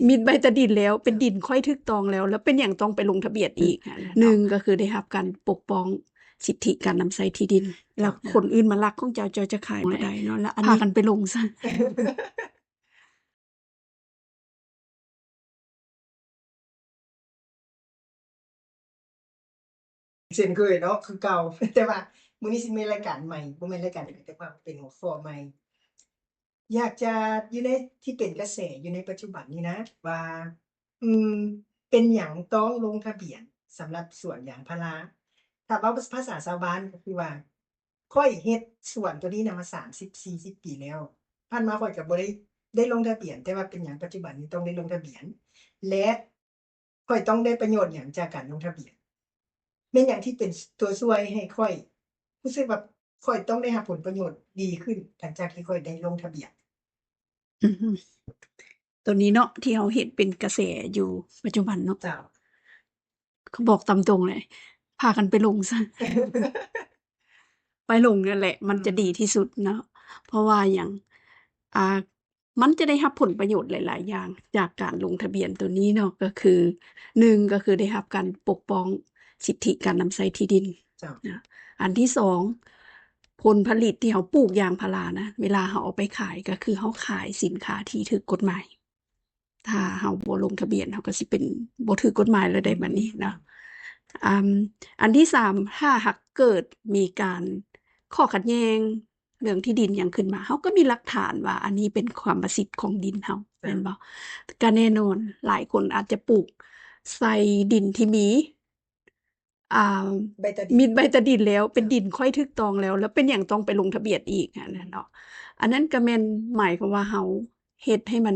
ມິດໃບຕາດິນແລ້ວ ເປັນດິນຂ້ອຍຖືກຕ້ອງແລ້ວ ແລ້ວເປັນຫຍັງຕ້ອງໄປລົງທະບຽນອີກ? ໜຶ່ງກໍຄືໄດ້ຮັບການປົກປ້ອງສິດທິການນຳໃຊ້ທີ່ດິນ ແລ້ວຄົນອື່ນມາລັກຂອງເຈົ້າ ເຈົ້າຈະຂາຍບໍ່ໄດ້ເນາະ ແລ້ວອັນນີ້ພາກັນໄປລົງຊະ. ເຊັ່ນເຄີຍເນາະ ຄືເກົ່າ ແຕ່ວ່າມື້ນີ້ຊິມີລາຍການໃໝ່ ບໍ່ແມ່ນລາຍການໃໝ່ ແຕ່ວ່າເປັນຫົວຂໍ້ໃໝ່ ຢາກຈະຢູ່ໃນທີ່ເປັນກະແສຢູ່ໃນປັດຈຸບັນນີ້ນະ ວ່າ ອືມ ເປັນຫຍັງຕ້ອງລົງທະບຽນສຳລັບສວນຢາງພາລາ? ຖ້າເວົ້າພາສາຊາວບ້ານກໍຄືວ່າ ຂ້ອຍເຮັດສວນໂຕນີ້ນະມາສາມສິບ ສີ່ສິບປີແລ້ວ ຜ່ານມາຂ້ອຍກໍບໍ່ໄດ້ ໄດ້ລົງທະບຽນ ແຕ່ວ່າເປັນຫຍັງປັດຈຸບັນນີ້ຕ້ອງໄດ້ລົງທະບຽນ ແລະ ຂ້ອຍຕ້ອງໄດ້ປະໂຫຍດຫຍັງຈາກການລົງທະບຽນ? ແມ່ນຫຍັງທີ່ເປັນຕົວຊ່ວຍໃຫ້ຂ້ອຍຮູ້ສຶກວ່າຂ້ອຍຕ້ອງໄດ້ຮັບຜົນປະໂຫຍດດີຂຶ້ນ ຫຼັງຈາກທີ່ຂ້ອຍໄດ້ລົງທະບຽນ? ອືມ ໂຕນີ້ເນາະ ທີ່ເຮົາເຫັນເປັນກະແສຢູ່ປັດຈຸບັນເນາະ ເຈົ້າ ກໍບອກຕາມຕົງເລີຍ ພາກັນໄປລົງຊະ ໄປລົງນັ້ນແຫຼະ ມັນຈະດີທີ່ສຸດເນາະ ເພາະວ່າຫຍັງ ອ່າ ມັນຈະໄດ້ຮັບຜົນປະໂຫຍດຫຼາຍໆຢ່າງຈາກການລົງທະບຽນໂຕນີ້ເນາະ ກໍຄື ໜຶ່ງ ກໍຄືໄດ້ຮັບການປົກປ້ອງສິດທິການນຳໃຊ້ທີ່ດິນ ເຈົ້າ ນະ ອັນທີສອງ ຜົນຜະລິດທີ່ເຮົາປູກຢາງພາລານະ ເວລາເຮົາເອົາໄປຂາຍ ກໍຄືເຮົາຂາຍສິນຄ້າທີ່ຖືກກົດໝາຍ ຖ້າເຮົາບໍ່ລົງທະບຽນ ເຮົາກໍຊິເປັນບໍ່ຖືກກົດໝາຍແລ້ວໃດ໋ບັດນີ້ເນາະ ອືມ ອັນທີສາມ ຖ້າຫາກເກີດມີການຂໍ້ຂັດແຍ່ງເລື່ອງທີ່ດິນຫຍັງຂຶ້ນມາ ເຮົາກໍມີຫຼັກຖານວ່າອັນນີ້ເປັນກຳມະສິດຂອງດິນເຮົາ ເຈົ້າ ແມ່ນບໍ່? ກໍແນ່ນອນ ຫຼາຍຄົນອາດຈະປູກໃສ່ດິນທີ່ມີ ອ່າ ມິດໃບຕາດິນແລ້ວ ເປັນດິນຂ້ອຍຖືກຕ້ອງແລ້ວ ແລ້ວເປັນຫຍັງຕ້ອງໄປລົງທະບຽນອີກຫັ້ນນະເນາະ ອັນນັ້ນກໍແມ່ນໝາຍຄວາມວ່າເຮົາເຮັດໃຫ້ມັນ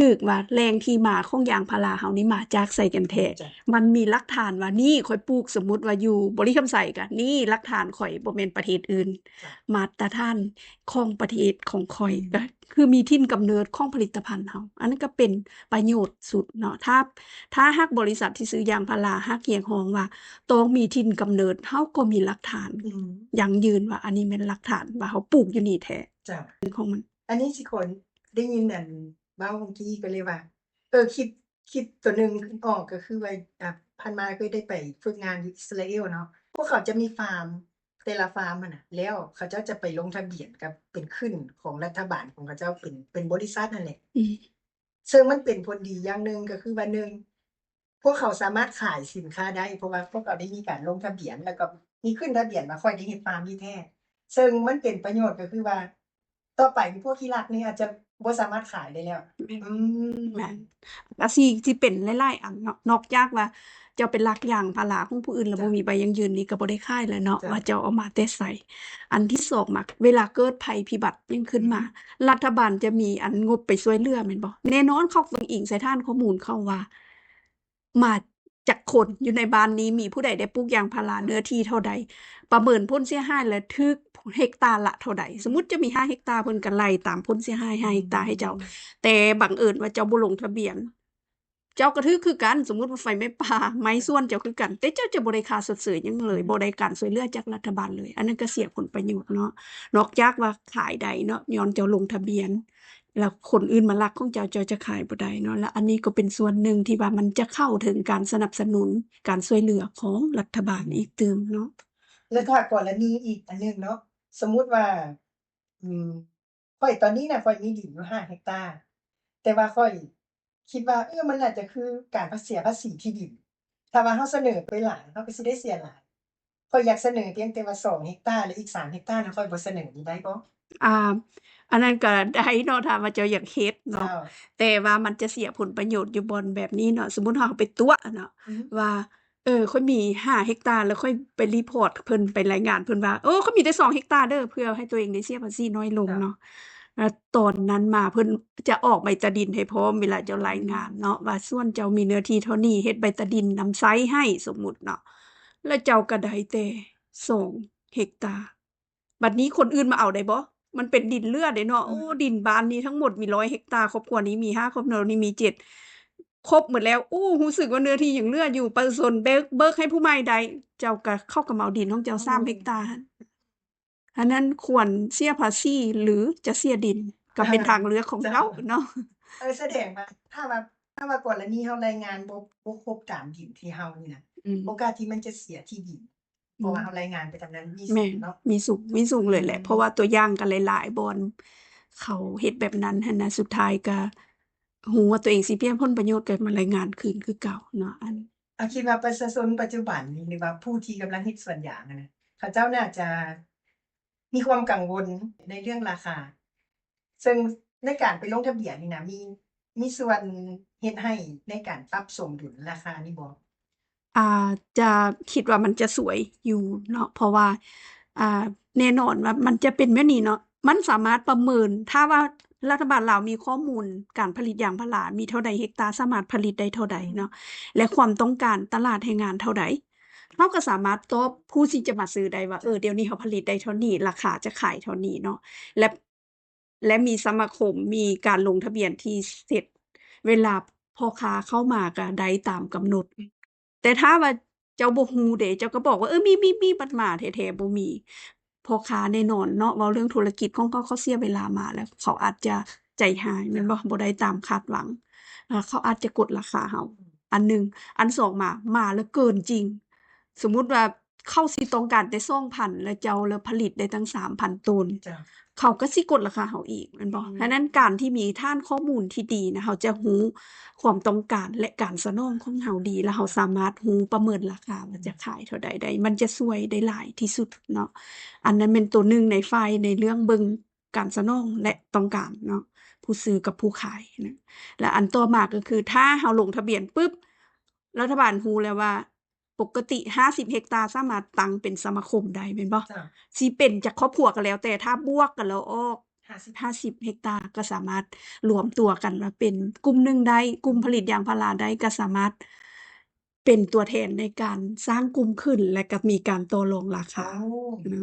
ຖືກວ່າແຫຼ່ງທີ່ມາຂອງຢາງພາລາເຮົານີ້ມາຈາກໃສກັນແທ້ ມັນມີຫຼັກຖານວ່ານີ້ຂ້ອຍປູກ ສົມມຸດວ່າຢູ່ບໍລິຄຳໄຊ ກະນີ້ຫຼັກຖານຂ້ອຍ ບໍ່ແມ່ນປະເທດອື່ນ ມາດຕະຖານຂອງປະເທດຂອງຂ້ອຍ ກໍ ຄືມີຖິ່ນກຳເນີດຂອງຜະລິດຕະພັນເຮົາ ອັນນັ້ນກໍເປັນປະໂຫຍດສຸດເນາະ ຖ້າ ຖ້າຫາກບໍລິສັດທີ່ຊື້ຢາງພາລາຫາກຮຽກຮ້ອງວ່າຕ້ອງມີຖິ່ນກຳເນີດ ເຮົາກໍມີຫຼັກຖານ ອືມ ຢັ້ງຢືນວ່າອັນນີ້ແມ່ນຫຼັກຖານວ່າເຮົາປູກຢູ່ນີ້ແທ້ ເຈົ້າ ຂອງມັນ ອັນນີ້ຊິຂໍໄດ້ຍິນອັນເວົ້າເມື່ອກີ້ກໍເລີຍວ່າ ເອີ ຄິດ ຄິດຕົວໜຶ່ງຂຶ້ນອອກ ກໍຄືວ່າ ອ່າ ຜ່ານມາເຄີຍໄດ້ໄປຝຶກງານຢູ່ອິດສະຣາເອວເນາະ ພວກເຂົາຈະມີຟາມ ແຕ່ລະຟາມຫັ້ນນະ ແລ້ວເຂົາເຈົ້າຈະໄປລົງທະບຽນກັບ ເປັນຂຶ້ນຂອງລັດຖະບານຂອງເຂົາເຈົ້າ ເປັນ ເປັນບໍລິສັດຫັ້ນແຫຼະ ອືມ ເຊິ່ງມັນເປັນຜົນດີຢ່າງໜຶ່ງ ກໍຄືວ່າ ໜຶ່ງ ພວກເຂົາສາມາດຂາຍສິນຄ້າໄດ້ ເພາະວ່າພວກເຂົາໄດ້ມີການລົງທະບຽນ ແລ້ວກໍມີຂຶ້ນທະບຽນວ່າຂ້ອຍໄດ້ເຮັດຟາມນີ້ແທ້ ເຊິ່ງມັນເປັນປະໂຫຍດ ກໍຄືວ່າ ຕໍ່ໄປນີ້ພວກຂີ້ລັກນີ້ອາດຈະບໍ່ສາມາດຂາຍໄດ້ແລ້ວ ອືມ ແມ່ນ ອາຊີບຊິເປັນຫຼາຍໆອັນເນາະ ນອກຈາກວ່າເຈົ້າໄປລັກຢາງພາລາຂອງຜູ້ອື່ນ ແລ້ວບໍ່ມີໃບຢັ້ງຢືນນີ້ ກໍບໍ່ໄດ້ຂາຍແລ້ວເນາະ ວ່າເຈົ້າເອົາມາແຕ່ໃສ ອັນທີສອງ ມາ ເວລາເກີດໄພພິບັດຫຍັງຂຶ້ນມາ ລັດຖະບານຈະມີອັນງົບໄປຊ່ວຍເຫຼືອແມ່ນບໍ່? ແນ່ນອນເຂົາຕ້ອງອີງໃສ່ຖານຂໍ້ມູນເຂົາວ່າ ມາຈັກຄົນ ຢູ່ໃນບ້ານນີ້ມີຜູ້ໃດໄດ້ປູກຢາງພາລາເນື້ອທີ່ເທົ່າໃດ ປະເມີນຜົນເສຍຫາຍ ແລະ ຖືກເຮັກຕາລະເທົ່າໃດ ສົມມຸດເຈົ້າມີຫ້າເຮັກຕາ ເພິ່ນກໍໄລ່ຕາມຜົນເສຍຫາຍຫ້າເຮັກຕາໃຫ້ເຈົ້າ ແຕ່ບັງເອີນວ່າເຈົ້າບໍ່ລົງທະບຽນ ເຈົ້າກໍຖືກຄືກັນ ສົມມຸດວ່າໄຟໄໝ້ປ່າໄໝ້ສວນເຈົ້າຄືກັນ ແຕ່ເຈົ້າຈະບໍ່ໄດ້ຄ່າຊົດເຊີຍຫຍັງເລີຍ ບໍ່ໄດ້ການຊ່ວຍເຫຼືອຈາກລັດຖະບານເລີຍ ອັນນັ້ນກໍເສຍຜົນປະໂຫຍດເນາະ ນອກຈາກວ່າຂາຍໄດ້ເນາະ ຍ້ອນເຈົ້າລົງທະບຽນ ແລ້ວຄົນອື່ນມາລັກຂອງເຈົ້າ ເຈົ້າຈະຂາຍບໍ່ໄດ້ເນາະ ແລ້ວອັນນີ້ກໍເປັນສ່ວນໜຶ່ງທີ່ວ່າມັນຈະເຂົ້າເຖິງການສະໜັບສະໜູນ ການຊ່ວຍເຫຼືອຂອງລັດຖະບານອີກຕື່ມເນາະ ແລ້ວຖ້າກໍລະນີອີກອັນໜຶ່ງເນາະ ສົມມຸດວ່າ ອືມ ຂ້ອຍຕອນນີ້ນະ ຂ້ອຍມີດິນຢູ່ຫ້າເຮັກຕາ ແຕ່ວ່າຂ້ອຍຄິດວ່າ ເອີ ມັນໜ້າຈະຄືການພາ ເສຍພາສີທີ່ດິນ ຖ້າວ່າເຮົາສະເໜີໄປຫຼາຍ ເຮົາກໍຊິໄດ້ເສຍຫຼາຍ ຂ້ອຍຢາກສະເໜີພຽງແຕ່ວ່າສອງເຮັກຕາ ແລະ ອີກສາມເຮັກຕານະ ຂ້ອຍບໍ່ສະເໜີນີ້ໄດ້ບໍ່? ອ່າ ອັນນັ້ນກໍໄດ້ເນາະ ຖ້າວ່າເຈົ້າຢາກເຮັດເນາະ ເຈົ້າ ແຕ່ວ່າມັນຈະເສຍຜົນປະໂຫຍດຢູ່ບ່ອນແບບນີ້ເນາະ ສົມມຸດເຮົາໄປຕົວະເນາະ ອືມ ວ່າ ເອີ ຂ້ອຍມີຫ້າເຮັກຕາ ແລ້ວຂ້ອຍໄປຣີພອດເພິ່ນ ໄປລາຍງານເພິ່ນວ່າ ໂອ້ ຂ້ອຍມີແຕ່ສອງເຮັກຕາເດີ ເພື່ອໃຫ້ຕົວເອງໄດ້ເສຍພາສີນ້ອຍລົງເນາະ ແລ້ວຕອນນັ້ນມາເພິ່ນຈະອອກໃບຕາດິນໃຫ້ພ້ອມ ເວລາເຈົ້າລາຍງານເນາະ ວ່າສວນເຈົ້າມີເນື້ອທີ່ເທົ່ານີ້ ເຮັດໃບຕາດິນນຳໃຊ້ໃຫ້ ສົມມຸດເນາະ ແລ້ວເຈົ້າກໍໄດ້ແຕ່ສອງເຮັກຕາ ບັດນີ້ຄົນອື່ນມາເອົາໄດ້ບໍ່? ມັນເປັນດິນເຫຼືອເດ້ເນາະ ອືມ ໂອ້ ດິນບ້ານນີ້ທັງໝົດມີຮ້ອຍເຮັກຕາ ຄອບຄົວນີ້ມີຫ້າ ຄອບຄົວນີ້ມີເຈັດ ຄົບໝົດແລ້ວ ໂອ້ ຮູ້ສຶກວ່າເນື້ອທີ່ຍັງເຫຼືອຢູ່ ປະຊາຊົນເບີກ ເບີກໃຫ້ຜູ້ໃໝ່ໄດ້ ເຈົ້າກໍ ເຂົາກໍມາເອົາດິນຂອງເຈົ້າສາມເຮັກຕາຫັ້ນ ອັນນັ້ນຄວນເສຍພາສີ ຫຼື ຈະເສຍດິນ ກໍເປັນທາງເລືອກຂອງເຈົ້າເນາະ. ເອີ ສະແດງວ່າ ຖ້າວ່າ ຖ້າວ່າກໍລະນີເຮົາລາຍງານບໍ່ ບໍ່ຄົບຕາມດິນທີ່ເຮົານີ້ນະ ອືມ ໂອກາດທີ່ມັນຈະເສຍທີ່ດິນ ອືມ ເພາະວ່າເຮົາລາຍງານໄປທາງນັ້ນມີສູງເນາະ ແມ່ນ ມີສູງ ມີສູງເລີຍແຫຼະ ອືມ ເພາະວ່າຕົວຢ່າງກໍຫຼາຍໆບ່ອນ ເຂົາເຮັດແບບນັ້ນຫັ້ນນະ ສຸດທ້າຍກໍຮູ້ວ່າຕົວເອງຊິເສຍຜົນປະໂຫຍດ ກໍມາລາຍງານຄືນຄືເກົ່າເນາະ ອັນ ເຮົາຄິດວ່າປະຊາຊົນປັດຈຸບັນນີ້ ຫຼືວ່າຜູ້ທີ່ກຳລັງເຮັດສວນຢາງຫັ້ນນະ ເຂົາເຈົ້າໜ້າຈະ ມີຄວາມກັງວົນໃນເລື່ອງລາຄາ ເຊິ່ງໃນການໄປລົງທະບຽນນີ້ນະ ມີ ມີສ່ວນເຮັດໃຫ້ໃນການປັບສົມດຸນລາຄານີ້ບໍ່? ອາດຈະຄິດວ່າມັນຈະຊ່ວຍຢູ່ເນາະ ເພາະວ່າ ອາ ແນ່ນອນວ່າມັນຈະເປັນແບບນີ້ເນາະ ມັນສາມາດປະເມີນ ຖ້າວ່າລັດຖະບານລາວມີຂໍ້ມູນການຜະລິດຢາງພາລາມີເທົ່າໃດເຮັກຕາ ສາມາດຜະລິດໄດ້ເທົ່າໃດເນາະ ແລະ ຄວາມຕ້ອງການຕະຫຼາດແຮງງານເທົ່າໃດ ເຮົາກໍສາມາດຕອບຜູ້ທີ່ຈະມາຊື້ໄດ້ວ່າ ເອີ ດຽວນີ້ເຮົາຜະລິດໄດ້ເທົ່ານີ້ ລາຄາຈະຂາຍເທົ່ານີ້ເນາະ ແລະ ແລະ ມີສະມາຄົມ ມີການລົງທະບຽນທີ່ເສັດ ເວລາພໍ່ຄ້າເຂົ້າມາກໍໄດ້ຕາມກຳນົດ ແຕ່ຖ້າວ່າເຈົ້າບໍ່ຮູ້ເດ ເຈົ້າກໍບອກວ່າ ເອີ ມີ ມີ ມີ ບັດມາແທ້ໆບໍ່ມີ ພໍ່ຄ້າແນ່ນອນເນາະ ເວົ້າເລື່ອງທຸລະກິດຂອງເຂົາ ເຂົາເສຍເວລາມາ ແລ້ວເຂົາອາດຈະໃຈຮ້າຍແມ່ນບໍ່ ບໍ່ໄດ້ຕາມຄາດຫວັງ ເຂົາອາດຈະກົດລາຄາເຮົາ ອັນໜຶ່ງ ອັນສອງມາ ມາແລ້ວເກີນຈິງ ສົມມຸດວ່າເຂົາຊິຕ້ອງການແຕ່ສອງພັນ ແລ້ວເຈົ້າລະຜະລິດໄດ້ຕັ້ງສາມພັນໂຕນ ເຂົາກໍຊິກົດລາຄາເຮົາອີກແມ່ນບໍ່? ອືມ ສະນັ້ນການທີ່ມີຖານຂໍ້ມູນທີ່ດີນະ ເຮົາຈະຮູ້ຄວາມຕ້ອງການ ແລະ ການສະໜອງຂອງເຮົາດີ ແລ້ວເຮົາສາມາດຮູ້ປະເມີນລາຄາວ່າຈະຂາຍເທົ່າໃດໄດ້ ມັນຈະຊ່ວຍໄດ້ຫຼາຍທີ່ສຸດເນາະ ອັນນັ້ນແມ່ນໂຕໜຶ່ງໃນຝ່າຍໃນເລື່ອງເບິ່ງ ການສະໜອງ ແລະ ຕ້ອງການເນາະ ຜູ້ຊື້ກັບຜູ້ຂາຍນະ ແລະ ອັນຕໍ່ມາກໍຄື ຖ້າເຮົາລົງທະບຽນປຶບ ລັດຖະບານຮູ້ແລ້ວວ່າ ປົກກະຕິຫ້າສິບເຮັກຕາສາມາດຕັ້ງເປັນສະມາຄົມໄດ້ແມ່ນບໍ່? ຊິເປັນຈັກຄອບຄົວກໍແລ້ວແຕ່ ຖ້າບວກກັນແລ້ວອອກຫ້າສິບ ຫ້າສິບເຮັກຕາ ກໍສາມາດລວມຕົວກັນມາເປັນກຸ່ມໜຶ່ງໄດ້ ກຸ່ມຜະລິດຢາງພາລາໄດ້ ກໍສາມາດ ເປັນຕົວແທນໃນການສ້າງກຸ່ມຂຶ້ນ ແລະ ກໍມີການຕໍ່ລອງລາຄາ ໂອ້ ນະ